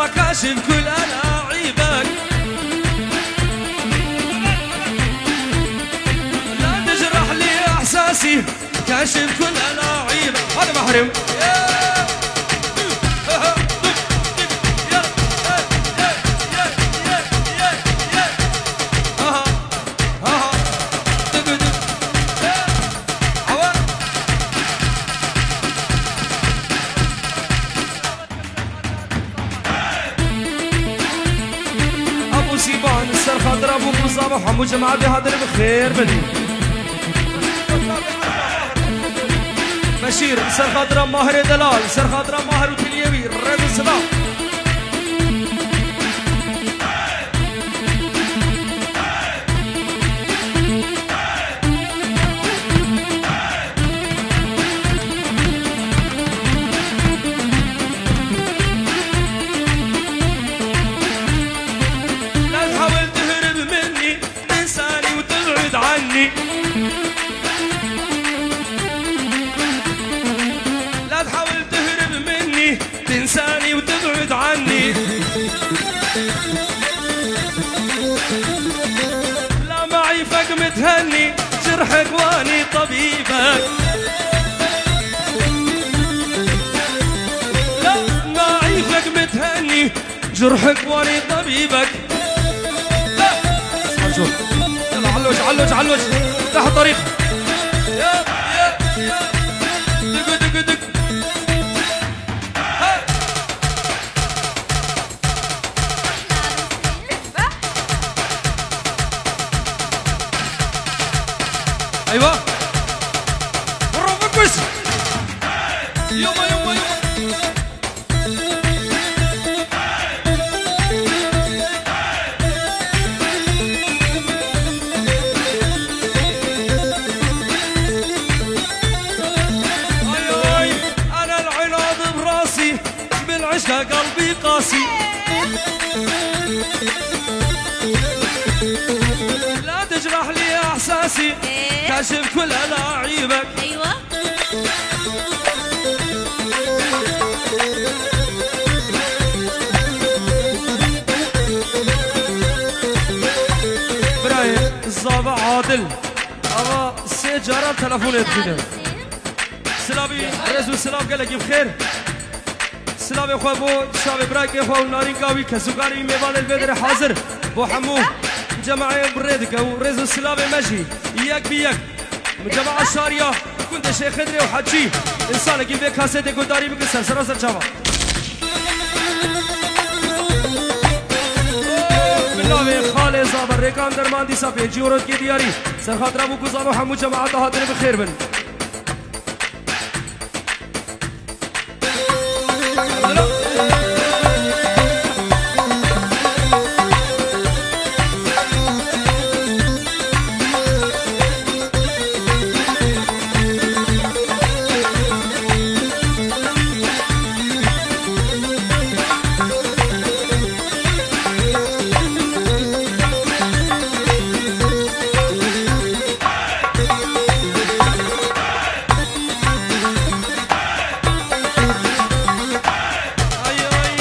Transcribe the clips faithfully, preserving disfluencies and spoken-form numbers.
كاشف كل ألاعيبك. لا تجرح لي إحساسي، كاشف كل ألاعيبك. هذا محرم. Ebû Sîban, li ser xatira Ebû Muzab û hemû cemaetê hatine bi xêr bin. Beşîr, li ser xatira Mahirê Delal, li ser xatira Mahir û tiliyê wî, rêz û silav. لا تحاول تهرب مني، تنساني وتبعد عني. لا تحاول تهرب مني، تنساني وتبعد عني. لا معي فك متهني، جرحك واني طبيبك. لا معي فك متهني، جرحك واني طبيبك. لا. اسمع شوف. يلا علوش، علوش، علوش. تحت طريق. يا، يا، يا. دق، دق، دق. ايوه. برو بكوس. يما، يما، يما. اي، اي، انا العناد براسي، بالعشقة قلبي قاسي. لا تجرح لي احساسي، كاشف كل الاعيبك. ايوه. Birayê Zava Adil. Ava sê cara telefonê dixîne. Silavî, rêz û silav gelekî bi xêr. Silavê xwe bo çavê birakê xwe û narînka wî, kesûkarê wî, mêvanê li vê derê hazir. Bo hemû cemaê bi rê dike û rêz û silavê me jî yek bi yek. Min cemaet şariya gundê Şêx Xidrê û Hecî, însanekî vê kasetê guhdarî bikin ser sera ser çava. Bi navê Xalê Zava Rêkan Derman dîsa pêncî û rojkê diyarî. Ser xatira Bûk û Zava hemû cemaeta hatine bi xêr bin. Ay, ay,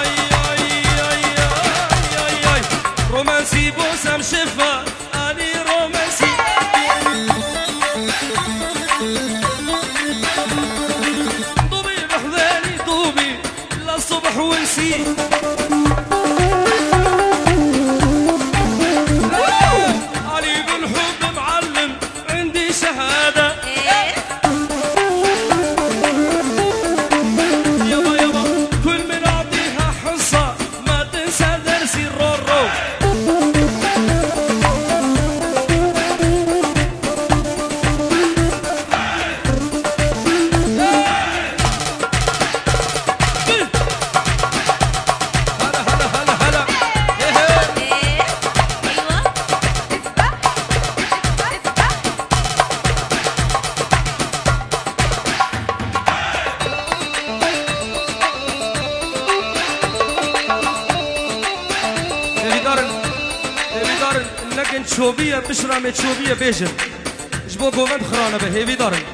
ay, ay, ay, ay, ay, ay. Romansî bo sem şifa, anî romansî. Dubî bihvenî dubî, la subh winsî. Alî bil hub muallim. عندي شهادة. إيه؟ يابا، يابا، كل من أعطيها حصة ما تنسى درسي. رو، رو. هلا، هلا، هلا، هلا. إيه، إيه. إيه، أيوة. Hêvîdar in, hêvîdar in, nekin çobî ye, bişramê çobî ye bêjin. Ji bo govend xira nebe, hêvîdar in.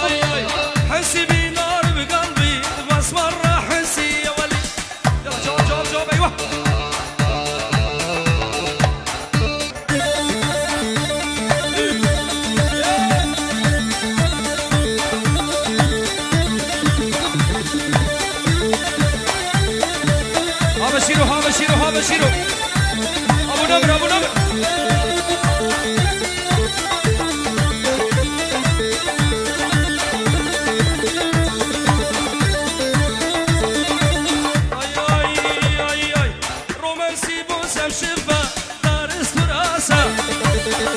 Ay, ay. Hesî bînar bi galbî, bas merra hesî ya welî. Yalla, cevap, cevap, cevap, eyvah. Habe şîro, habe şîro, habe şîro. Abone bir, abone bir. Ay, ay, ay, ay. Romansî bo sem şifa, darist û rasa.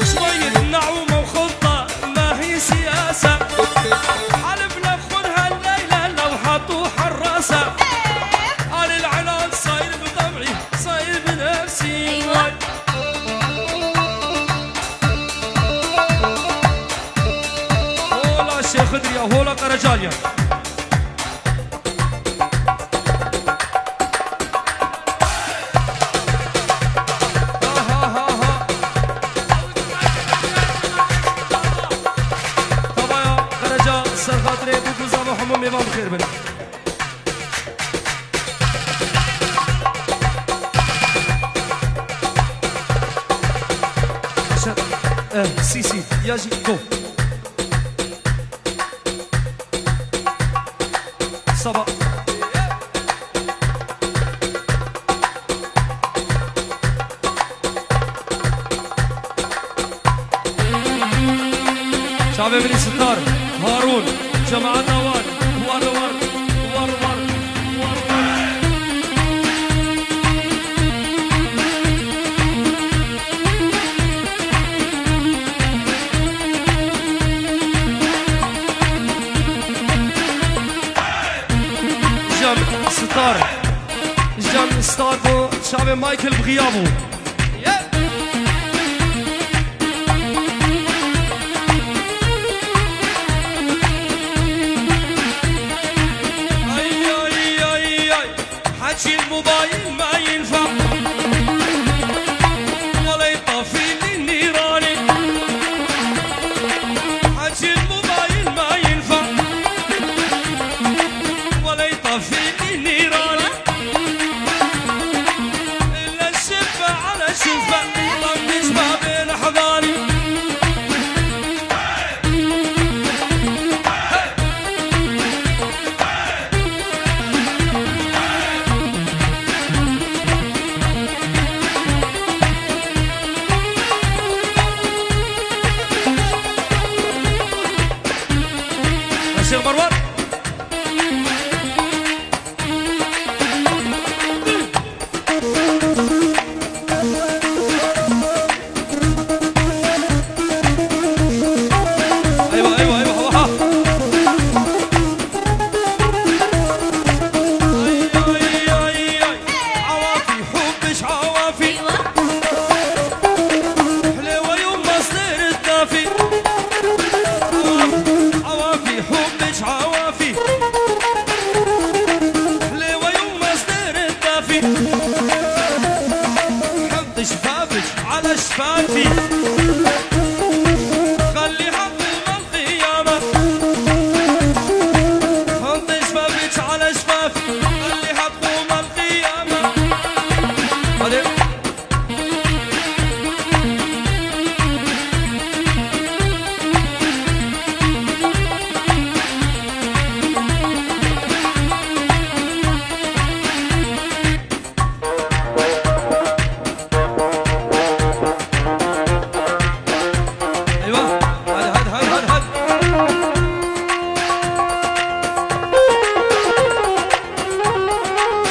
Şmayir nauma û xulta, mahî siyasa. Halif lef xun hel leyla, lewhat û herrasa. Alil elal sayir bi tem'î, sayir bi nefsî. Eyvah. Hola Şêxidriya, hola Qerecaliya. Ha, ha, ha, ha. Tavaya Qereca ser xatirê Bûkûzava hemû mêvan bi xêr bin. Şer, eh, sî, sî, ya jî go. Saba. Çavê min î Sitar, Harûn, cemaeta wan, war, war, war, war, war, war. Jan Star, Jan Star bo çavê Michael bixiyabû. Ay, ay, ay, ay. حجي الموبايل ما ينفع، ولا يطفي لي نيراني. حجي الموبايل ما ينفع، ولا يطفي لي نيراني. إلا الشفة على شفة، طبت ما بين أحضاني. Aşık Marwan. Eyvah, eyvah, eyvah, eyvah. Ay, ay, ay, ay. Awafi, hubbiş awafi. Hlewa yum mastir dafi. Awafi, hubbiş awafi. Hlewa yum mastir dafi. حط شفافك على شفافي. خلي حقي مع القيامة. حط شفافك على شفافي. خلي حقي مع القيامة. Hadi. Eyvah! Hadi, hadi, hadi, hadi, hadi.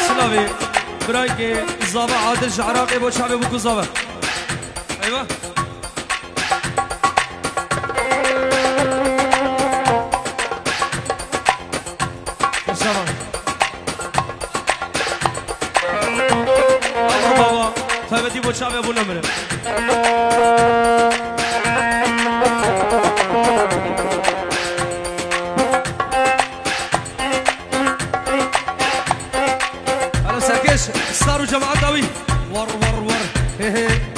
Silavê birayê Zava Adil ji Iraqê bo çavê Bûkûzava. Eyvah! Keşava. Aman baba, taybetî bo çavê bû nemire. Alo Serkeş, Star û cemaeta wî. War, war, war. He, he.